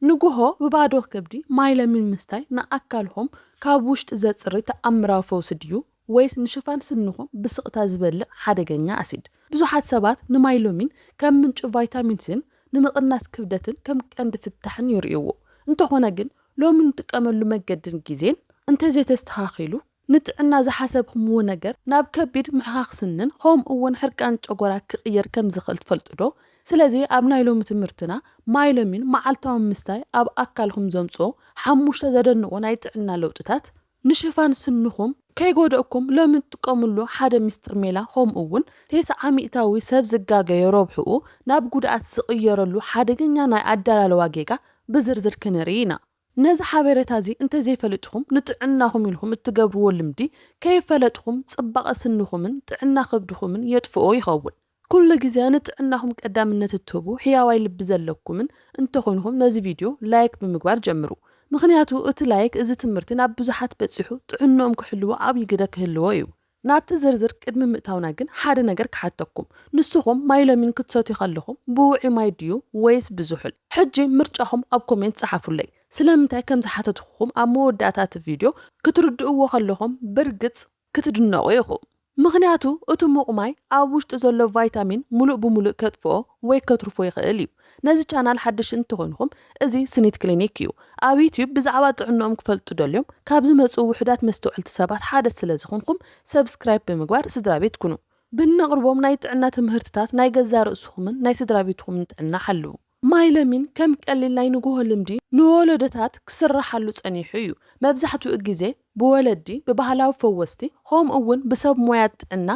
ንጉሆ ብባዶ ከብዲ ማይ ለሚን ምስታይ ንኣካልኹም ካብ ውሽጢ ዘጽሪ ተኣምራዊ ፈውሲ ድዩ ወይስ ንሽፋን ስንኹም ብስቕታ ዝበልዕ ሓደገኛ ኣሲድ? ብዙሓት ሰባት ንማይ ሎሚን ከም ምንጪ ቫይታሚን ሲን ንምቕናስ ክብደትን ከም ቀንዲ ፍታሕን ይርእይዎ። እንተኾነ ግን ሎሚ ንጥቀመሉ መገድን ግዜን እንተዘይተስተኻኺሉ ንጥዕና ዝሓሰብኩምዎ ነገር ናብ ከቢድ ምሕኻኽ ስንን ከምኡ እውን ሕርቃን ጨጎራ ክቕየር ከም ዝኽእል ትፈልጡ ዶ? ስለዚ ኣብ ናይ ሎሚ ትምህርትና ማይ ሎሚን መዓልታዊ ምስታይ ኣብ ኣካልኩም ዘምጽኦ ሓሙሽተ ዘደንቑ ናይ ጥዕና ለውጥታት ንሽፋን ስንኹም ከይጎደእኩም ሎሚ ትጥቀምሉ ሓደ ሚስጥር ሜላ ከምኡ እውን ተስዓ ሚእታዊ ሰብ ዝጋገዮ ረብሕኡ ናብ ጉድኣት ዝቕየረሉ ሓደገኛ ናይ ኣደላልዋ ጌጋ ብዝርዝር ክንርኢ ኢና። ነዚ ሓበሬታ እዚ እንተዘይፈለጥኹም ንጥዕናኹም ኢልኩም እትገብርዎ ልምዲ ከይፈለጥኹም ጽባቐ ስንኹምን ጥዕና ከብድኹምን የጥፍኦ ይኸውን። ኩሉ ግዜ ንጥዕናኹም ቀዳምነት እትህቡ ሕያዋይ ልቢ ዘለኩምን እንተኾንኹም ነዚ ቪድዮ ላይክ ብምግባር ጀምሩ። ምኽንያቱ እቲ ላይክ እዚ ትምህርቲ ናብ ብዙሓት በጺሑ ጥዕንኦም ክሕልዎ ዓብዪ ግደ ክህልዎ እዩ። ናብቲ ዝርዝር ቅድሚ ምእታውና ግን ሓደ ነገር ክሓተኩም። ንስኹም ማይ ለሚን ክትሰትዩ ከለኹም ብውዑይ ማይ ድዩ ወይስ ብዝሑል? ሕጂ ምርጫኹም ኣብ ኮሜንት ጸሓፉለይ። ስለምንታይ ከም ዝሓተትኩኹም ኣብ መወዳእታ እቲ ቪድዮ ክትርድእዎ ከለኹም ብርግጽ ክትድነቑ ኢኹም። ምኽንያቱ እቲ ሙቕ ማይ ኣብ ውሽጢ ዘሎ ቫይታሚን ሙሉእ ብሙሉእ ከጥፍኦ ወይ ከትርፎ ይኽእል እዩ። ነዚ ቻናል ሓድሽ እንተኾይንኹም እዚ ስኒት ክሊኒክ እዩ። ኣብ ዩትዩብ ብዛዕባ ጥዕንኦም ክፈልጡ ደልዮም ካብ ዝመጹ ውሑዳት መስተውዕልቲ ሰባት ሓደ ስለ ዝኾንኩም ሰብስክራይብ ብምግባር ስድራ ቤት ኩኑ። ብነቕርቦም ናይ ጥዕና ትምህርትታት ናይ ገዛ ርእስኹምን ናይ ስድራ ቤትኹምን ጥዕና ሓልዉ። ማይ ለሚን ከም ቀሊል ናይ ንግሆ ልምዲ ንወለዶታት ክስራሓሉ ጸኒሑ እዩ። መብዛሕትኡ ግዜ ብወለዲ ብባህላዊ ፈወስቲ ከምኡ እውን ብሰብ ሞያ ጥዕና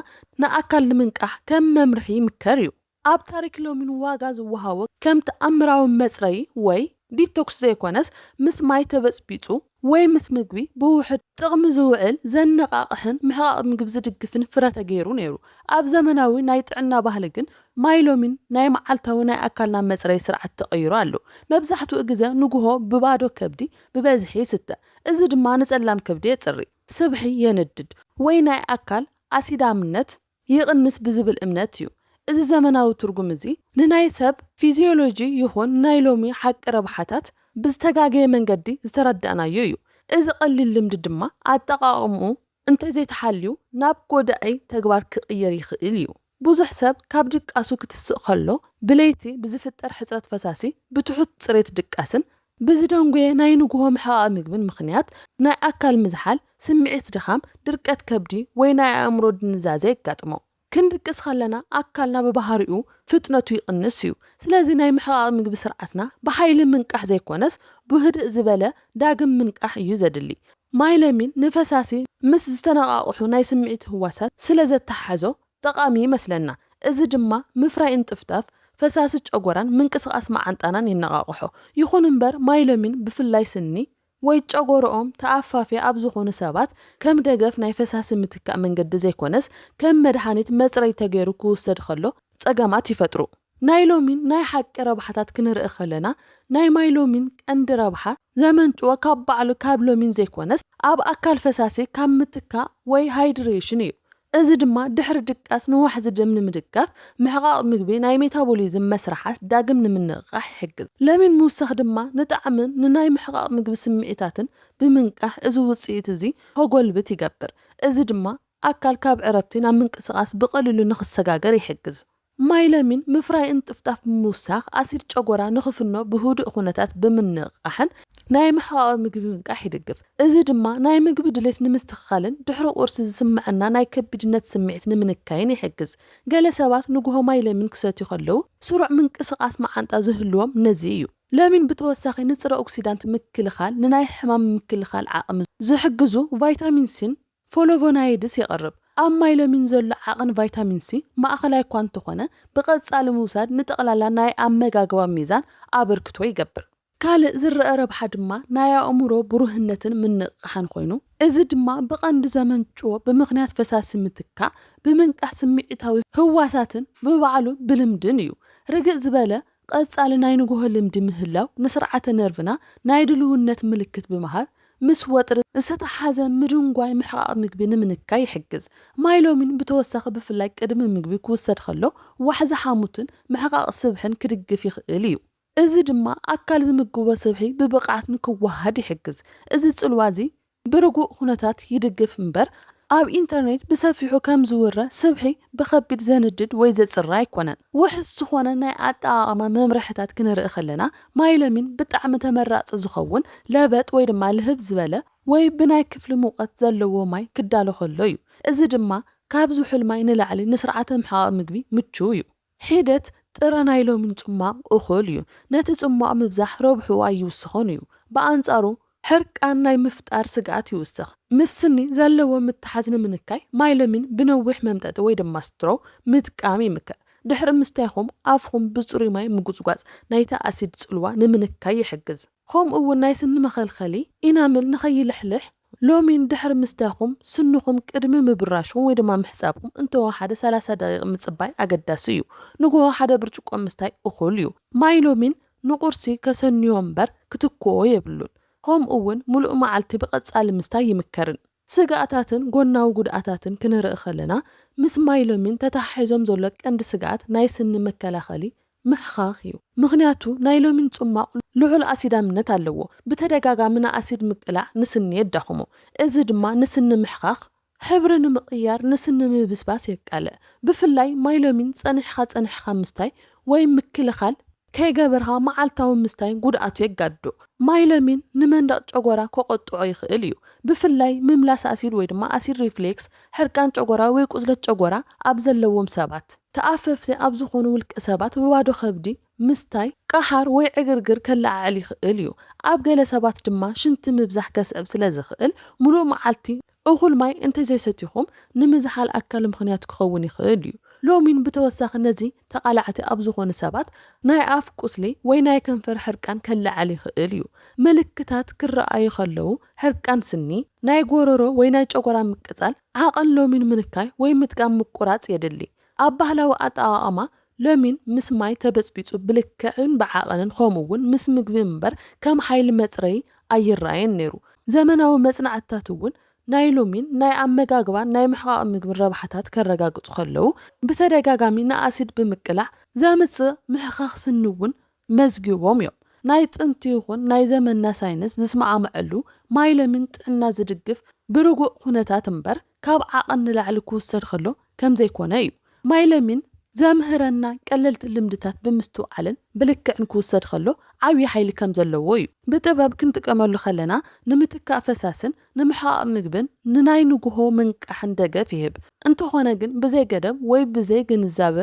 ንኣካል ንምንቃሕ ከም መምርሒ ይምከር እዩ። ኣብ ታሪክ ሎሚን ዋጋ ዝወሃቦ ከም ተኣምራዊ መጽረዪ ወይ ዲቶክስ ዘይኮነስ ምስ ማይ ተበጽቢጹ ወይ ምስ ምግቢ ብውሑድ ጥቕሚ ዝውዕል ዘነቓቕሕን ምሕቓቕ ምግቢ ዝድግፍን ፍረ ተገይሩ ነይሩ። ኣብ ዘመናዊ ናይ ጥዕና ባህሊ ግን ማይ ሎሚን ናይ መዓልታዊ ናይ ኣካልና መጽረዪ ስርዓት ተቐይሩ ኣሎ። መብዛሕትኡ ግዜ ንግሆ ብባዶ ከብዲ ብበዝሒ ይስተ። እዚ ድማ ንጸላም ከብዲ የጽሪ፣ ስብሒ የንድድ ወይ ናይ ኣካል ኣሲዳምነት ይቕንስ ብዝብል እምነት እዩ። እዚ ዘመናዊ ትርጉም እዚ ንናይ ሰብ ፊዚዮሎጂ ይኹን ናይ ሎሚ ሓቂ ረብሓታት ብዝተጋገየ መንገዲ ዝተረዳእናዮ እዩ። እዚ ቀሊል ልምዲ ድማ ኣጠቓቕምኡ እንተዘይተሓልዩ ናብ ጎዳኢ ተግባር ክቕየር ይኽእል እዩ። ብዙሕ ሰብ ካብ ድቃሱ ክትስእ ከሎ ብለይቲ ብዝፍጠር ሕጽረት ፈሳሲ፣ ብትሑት ጽሬት ድቃስን ብዝደንጎየ ናይ ንግሆ ምሕቓቕ ምግብን ምኽንያት ናይ ኣካል ምዝሓል፣ ስምዒት ድኻም፣ ድርቀት ከብዲ ወይ ናይ ኣእምሮ ድንዛዘ የጋጥሞ። ክንድቅስ ከለና ኣካልና ብባህሪኡ ፍጥነቱ ይቕንስ እዩ። ስለዚ ናይ ምሕቓቕ ምግቢ ስርዓትና ብሓይሊ ምንቃሕ ዘይኮነስ ብህድእ ዝበለ ዳግም ምንቃሕ እዩ ዘድሊ። ማይ ለሚን ንፈሳሲ ምስ ዝተነቓቕሑ ናይ ስምዒት ህዋሳት ስለ ዘተሓሕዞ ጠቓሚ ይመስለና። እዚ ድማ ምፍራይ እንጥፍጣፍ ፈሳሲ ጨጎራን ምንቅስቓስ መዓንጣናን የነቓቕሖ። ይኹን እምበር ማይ ለሚን ብፍላይ ስኒ ወይ ጨጎርኦም ተኣፋፊ ኣብ ዝኾኑ ሰባት ከም ደገፍ ናይ ፈሳሲ ምትካእ መንገዲ ዘይኮነስ ከም መድሃኒት መጽረይ ተገይሩ ክውሰድ ከሎ ጸገማት ይፈጥሩ። ናይ ሎሚን ናይ ሓቂ ረብሓታት ክንርኢ ከለና ናይ ማይ ሎሚን ቀንዲ ረብሓ ዘመንጭዎ ካብ ባዕሉ ካብ ሎሚን ዘይኮነስ ኣብ ኣካል ፈሳሲ ካብ ምትካእ ወይ ሃይድሬሽን እዩ። እዚ ድማ ድሕሪ ድቃስ ንዋሕዚ ደም ንምድጋፍ ምሕቓቕ ምግቢ ናይ ሜታቦሊዝም መስርሓት ዳግም ንምንቕቓሕ ይሕግዝ። ለሚን ምውሳኽ ድማ ንጣዕምን ንናይ ምሕቓቕ ምግቢ ስምዒታትን ብምንቃሕ እዚ ውጽኢት እዚ ከጎልብት ይገብር። እዚ ድማ ኣካል ካብ ዕረፍቲ ናብ ምንቅስቓስ ብቐሊሉ ንኽሰጋገር ይሕግዝ። ማይ ለሚን ምፍራይ እንጥፍጣፍ ብምውሳኽ ኣሲድ ጨጎራ ንኽፍኖ ብህዱእ ኩነታት ብምንቕቓሕን ናይ ምሕቓቕ ምግቢ ምንቃሕ ይድግፍ። እዚ ድማ ናይ ምግቢ ድሌት ንምስትኽኻልን ድሕሪ ቁርሲ ዝስምዐና ናይ ከቢድነት ስምዒት ንምንካይን ይሕግዝ። ገለ ሰባት ንግሆ ማይ ለሚን ክሰትዩ ከለዉ ስሩዕ ምንቅስቓስ መዓንጣ ዝህልዎም ነዚ እዩ። ለሚን ብተወሳኺ ንጽረ ኦክሲዳንት ምክልኻል፣ ንናይ ሕማም ምክልኻል ዓቕሚ ዝሕግዙ ቫይታሚን ሲን ፍሎቮናይድስ የቕርብ። ኣብ ማይ ለሚን ዘሎ ዓቐን ቫይታሚን ሲ ማእኸላይ እኳ እንተኾነ ብቐጻሊ ምውሳድ ንጠቕላላ ናይ ኣመጋግባ ሚዛን ኣበርክቶ ይገብር። ካልእ ዝረአ ረብሓ ድማ ናይ ኣእምሮ ብሩህነትን ምንቕቓሕን ኮይኑ፣ እዚ ድማ ብቐንዲ ዘመንጭዎ ብምኽንያት ፈሳሲ ምትካእ ብምንቃሕ ስምዒታዊ ህዋሳትን ብባዕሉ ብልምድን እዩ። ርግእ ዝበለ ቀጻሊ ናይ ንግሆ ልምዲ ምህላው ንስርዓተ ነርቭና ናይ ድልውነት ምልክት ብምሃብ ምስ ወጥሪ ዝተተሓሓዘ ምድንጓይ ምሕቓቕ ምግቢ ንምንካይ ይሕግዝ። ማይ ሎሚን ብተወሳኺ ብፍላይ ቅድሚ ምግቢ ክውሰድ ከሎ ዋሕዚ ሓሙትን ምሕቓቕ ስብሕን ክድግፍ ይኽእል እዩ። እዚ ድማ ኣካል ዝምግቦ ስብሒ ብብቕዓት ንክወሃድ ይሕግዝ። እዚ ጽልዋ እዚ ብርጉእ ኩነታት ይድግፍ እምበር፣ ኣብ ኢንተርኔት ብሰፊሑ ከም ዝውረ ስብሒ ብኸቢድ ዘንድድ ወይ ዘጽሪ ኣይኮነን። ውሑስ ዝኾነ ናይ ኣጠቓቕማ መምርሕታት ክንርኢ ከለና፣ ማይሎሚን ብጣዕሚ ተመራጺ ዝኸውን ለበጥ ወይ ድማ ልህብ ዝበለ ወይ ብናይ ክፍሊ ሙቐት ዘለዎ ማይ ክዳሎ ከሎ እዩ። እዚ ድማ ካብ ዝሑል ማይ ንላዕሊ ንስርዓተ ምሕቓቕ ምግቢ ምቹው እዩ። ሒደት ጥረ ናይ ሎሚን ጽሟቕ እኹል እዩ። ነቲ ጽሟቕ ምብዛሕ ረብሕኡ ኣይውስኾን እዩ። ብኣንጻሩ፣ ሕርቃን ናይ ምፍጣር ስግኣት ይውስኽ። ምስ ስኒ ዘለዎ ምትሓዝ ንምንካይ ማይሎሚን ብነዊሕ መምጠጢ ወይ ድማ ስትሮ ምጥቃም ይምከር። ድሕሪ ምስታይኹም ኣፍኹም ብጽሩይ ማይ ምጉጽጓጽ ናይቲ ኣሲድ ጽልዋ ንምንካይ ይሕግዝ። ከምኡ እውን ናይ ስኒ መኸልኸሊ ኢናምል ንኸይልሕልሕ ሎሚን ድሕሪ ምስታይኹም ስንኹም ቅድሚ ምብራሽኩም ወይ ድማ ምሕጻብኩም እንተወሓደ ሰላሳ ደቂቕ ምጽባይ ኣገዳሲ እዩ። ንግሆ ሓደ ብርጭቆ ምስታይ እኹል እዩ። ማይ ሎሚን ንቁርሲ ከሰንዮ እምበር ክትክኦ የብሉን። ከምኡ እውን ምሉእ መዓልቲ ብቐጻሊ ምስታይ ይምከርን። ስግኣታትን ጎናዊ ጉድኣታትን ክንርኢ ከለና፣ ምስ ማይ ሎሚን ተተሓሒዞም ዘሎ ቀንዲ ስግኣት ናይ ስኒ መከላኸሊ ምሕኻኽ እዩ። ምኽንያቱ ናይ ሎሚን ጽሟቕ ልዑል ኣሲዳምነት ኣለዎ። ብተደጋጋሚ ንኣሲድ ምቅላዕ ንስኒ የዳኽሞ። እዚ ድማ ንስኒ ምሕኻኽ፣ ሕብሪ ንምቕያር፣ ንስኒ ምብስባስ የቃልዕ። ብፍላይ ማይ ሎሚን ጸኒሕኻ ጸኒሕኻ ምስታይ ወይ ምክልኻል ከይገበርካ መዓልታዊ ምስታይ ጉድኣቱ የጋድዶ። ማይ ሎሚን ንመንደቕ ጨጎራ ከቐጥዖ ይኽእል እዩ። ብፍላይ ምምላስ ኣሲድ ወይ ድማ ኣሲድ ሪፍሌክስ፣ ሕርቃን ጨጎራ ወይ ቁስለት ጨጎራ ኣብ ዘለዎም ሰባት። ተኣፈፍቲ ኣብ ዝኾኑ ውልቀ ሰባት ብባዶ ከብዲ ምስታይ ቀሓር ወይ ዕግርግር ከለዓዕል ይኽእል እዩ። ኣብ ገለ ሰባት ድማ ሽንቲ ምብዛሕ ከስዕብ ስለ ዝኽእል፣ ምሉእ መዓልቲ እኹል ማይ እንተዘይሰቲኹም ንምዝሓል ኣካል ምኽንያት ክኸውን ይኽእል እዩ። ሎሚን ብተወሳኺ ነዚ ተቓላዕቲ ኣብ ዝኾኑ ሰባት ናይ ኣፍ ቁስሊ ወይ ናይ ከንፈር ሕርቃን ከለዓዕል ይኽእል እዩ። ምልክታት ክረኣዩ ከለዉ፣ ሕርቃን ስኒ፣ ናይ ጎረሮ ወይ ናይ ጨጎራ ምቅጻል፣ ዓቐን ሎሚን ምንካይ ወይ ምጥቃም ምቁራጽ የድሊ። ኣብ ባህላዊ ኣጠቓቕማ፣ ሎሚን ምስ ማይ ተበጽቢጹ ብልክዕን ብዓቐንን ከምኡ እውን ምስ ምግቢ እምበር ከም ሓይሊ መጽረዪ ኣይረኣየን ነይሩ። ዘመናዊ መጽናዕትታት እውን ናይ ሎሚን ናይ ኣመጋግባን ናይ ምሕቓቕ ምግብን ረብሓታት ከረጋግጹ ከለዉ፣ ብተደጋጋሚ ንኣሲድ ብምቅላዕ ዘምጽእ ምሕኻኽ ስኒ እውን መዝጊቦም እዮም። ናይ ጥንቲ ይኹን ናይ ዘመንና ሳይንስ ዝስማዕምዐሉ ማይ ሎሚን ጥዕና ዝድግፍ ብርጉእ ኩነታት እምበር ካብ ዓቐን ንላዕሊ ክውሰድ ከሎ ከም ዘይኮነ እዩ። ማይ ሎሚን ዘምህረና ቀለልቲ ልምድታት ብምስትውዓልን ብልክዕን ክውሰድ ከሎ ዓብዪ ሓይሊ ከም ዘለዎ እዩ። ብጥበብ ክንጥቀመሉ ከለና ንምትካእ ፈሳስን ንምሕቓቕ ምግብን ንናይ ንግሆ ምንቃሕን ደገፍ ይህብ። እንተኾነ ግን ብዘይ ገደብ ወይ ብዘይ ግንዛበ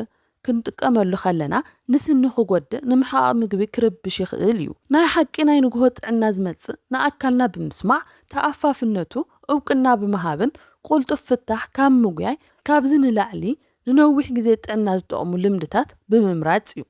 ክንጥቀመሉ ከለና ንስኒ ክጎድእ፣ ንምሕቓቕ ምግቢ ክርብሽ ይኽእል እዩ። ናይ ሓቂ ናይ ንግሆ ጥዕና ዝመጽእ ንኣካልና ብምስማዕ፣ ተኣፋፍነቱ እውቅና ብምሃብን ቅልጡፍ ፍታሕ ካብ ምጉያይ፣ ካብዚ ንላዕሊ ንነዊሕ ግዜ ጥዕና ዝጠቕሙ ልምድታት ብምምራጽ እዩ።